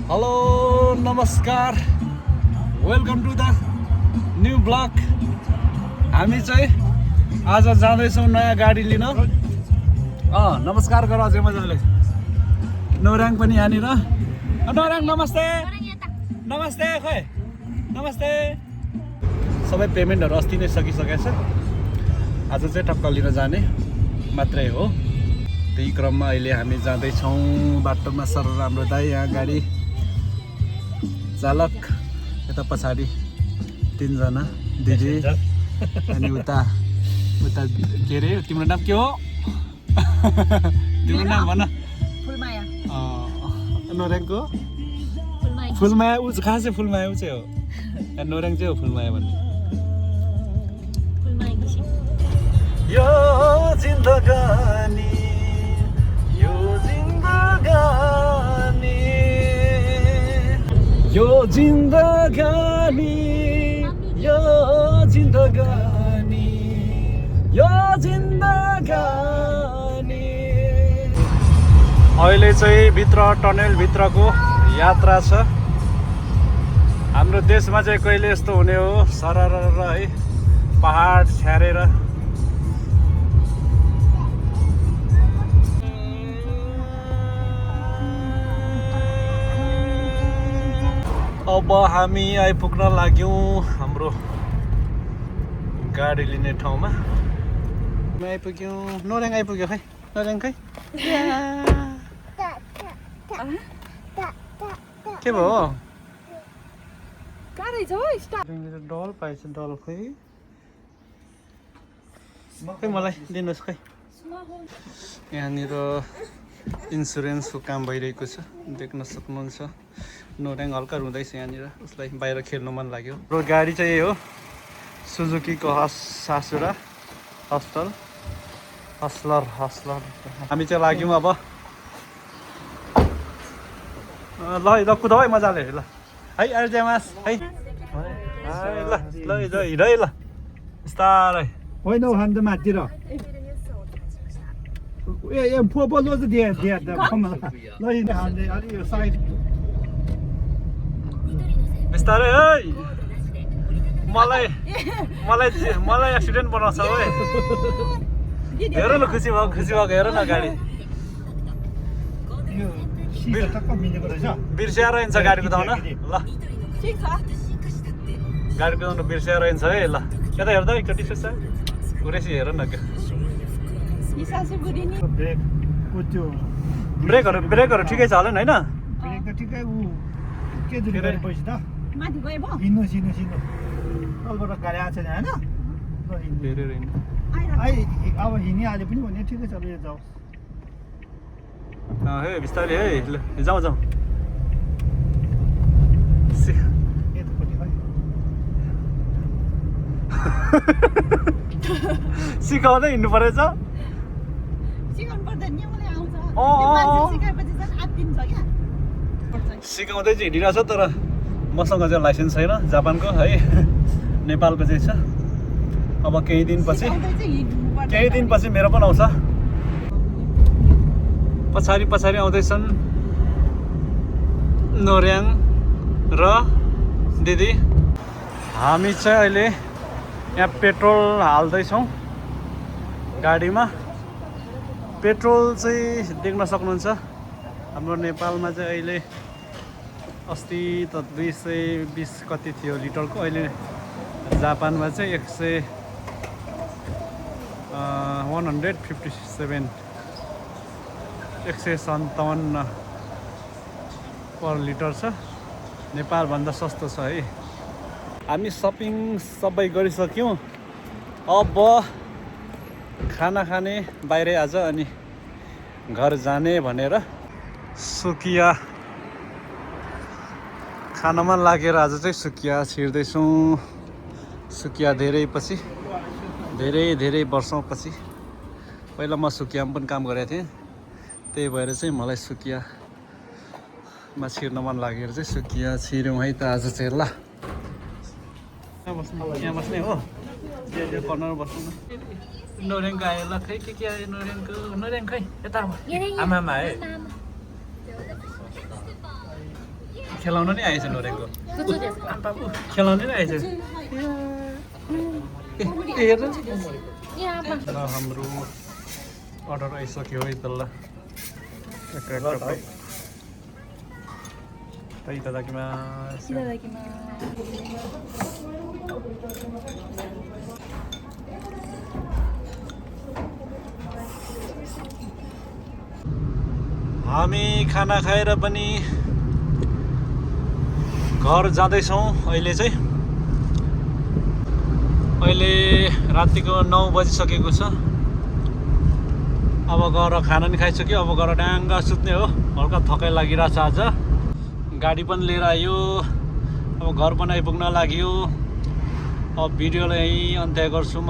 Hello नमस्कार welcome to the new blog. हामी चाहिँ आज जाँदैछौँ नयाँ गाडी लिन। नमस्कार गर अझै मजाले। नोर्याङ पनि यहाँनिर। नोर्याङ नमस्ते नमस्ते खै नमस्ते। सबै पेमेन्टहरू अस्ति नै सकिसकेको छ। आज चाहिँ टक्क लिन जाने मात्रै हो। त्यही क्रममा अहिले हामी जाँदैछौँ। बाटोमा सर राम्रो दाइ यहाँ गाडी चालक, यता पछाडि 3 जना दिदी अनि उता के अरे तिम्रो नाम के हो? तिम्रो नाम भन। फुलमाया। नोर्याङको फुलमाया ऊ खास चाहिँ फुलमाया ऊ चाहिँ हो। नोर्याङ चाहिँ हो फुलमाया भन्ने। यो जिन्दगानी यो जिन्दगानी यो जिन्दगानी यो जिन्दगानी। अहिले चाहिँ भित्र टनेल भित्रको यात्रा छ। हाम्रो देशमा चाहिँ कहिले यस्तो हुने हो सरर है पहाड छ्यारेर। अब हामी आइपुग्न लाग्यौँ हाम्रो गाडी लिने ठाउँमा। आइपुग्यौँ। नोर्याङ आइपुग्यो खै नोर्याङ खै के भयो? डल पाएछ डल खै खै मलाई दिनुहोस् खै। यहाँनिर इन्सुरेन्सको काम भइरहेको छ देख्न सक्नुहुन्छ। नोर्याङ हल्का रुँदैछ यहाँनिर, उसलाई बाहिर खेल्नु मन लाग्यो। र गाडी चाहिँ यही हो सुजुकीको सासुरा हस्लर। हामी चाहिँ लाग्यौँ अब। ल कुदाउ है मजाले ल है आर्जेमास है ल ल हिँड है ल बिस्तारै होइन अन्त माथितिर फोलो चाहिँ दिए ल अलि यो साइड बिस्तारै है। मलाई एक्सिडेन्ट बनाउँछ है। हेर न खुसी भएको हेर न गाडी बिर्सिएर हिँड्छ गाडी कुदाउन। ल गाडी कुदाउन बिर्सिएर हिँड्छ है। ल यता हेर्दा एकचोटि सुस्छ कुरेसी हेर न क्या। ब्रेकहरू ठिकै छ होला नि होइन? ब्रेक त ठिकै ऊ के दुरी गरेपछि त हिँड्नु तलबाट गाडी आएको छैन होइन? अब हिँडिहाल्यो पनि भने ठिकै छ ल जाओस्। हे बिस्तारै है ल जाउँ सिकाउँदै हिँड्नु परेछ। सिकाउँदै चाहिँ हिँडिरहेछ तर मसँग चाहिँ लाइसेन्स छैन जापानको है। नेपालको चाहिँ छ। अब केही दिनपछि मेरो पनि आउँछ। पछाडि आउँदैछन् नोर्याङ र दिदी। हामी चाहिँ अहिले यहाँ पेट्रोल हाल्दैछौँ गाडीमा। पेट्रोल चाहिँ देख्न सक्नुहुन्छ हाम्रो नेपालमा चाहिँ अहिले अस्ति त 220 कति थियो लिटरको। अहिले जापानमा चाहिँ 157 पर लिटर छ। नेपालभन्दा सस्तो छ है। हामी सपिङ सबै गरिसक्यौँ। अब खाना खाने बाहिरै आज अनि घर जाने भनेर सुकिया खानामा लागेर आज चाहिँ सुकिया छिर्दैछौँ। सुकिया धेरै वर्षौँपछि। पहिला म सुकियामा पनि काम गरेको थिएँ, त्यही भएर चाहिँ मलाई सुकियामा छिर्न मन लागेर चाहिँ सुकिया छिर्यौँ है त आज चाहिँ। ल यहाँ बस्ने हो कर्नरमा बस्नु न। नोर्याङको आयो ल खै के आयो नोर्याङ खै यता आमा है। खेलाउन नै आएछ नोरेको खेलाउन नै आएछ हेर ल हाम्रो अर्डर आइसक्यो है त लいただきます。いただきます。हामी खाना खाएर पनि घर जाँदैछौँ अहिले चाहिँ अहिले रातिको 9 बजिसकेको छ अब गएर खाना नि खाइसक्यो अब गएर ड्याङ्ग सुत्ने हो हल्का थकाइ लागिरहेछ आज गाडी पनि लिएर आयो अब घर पनि आइपुग्न लाग्यो अब भिडियोलाई यहीँ अन्त्य गर्छु म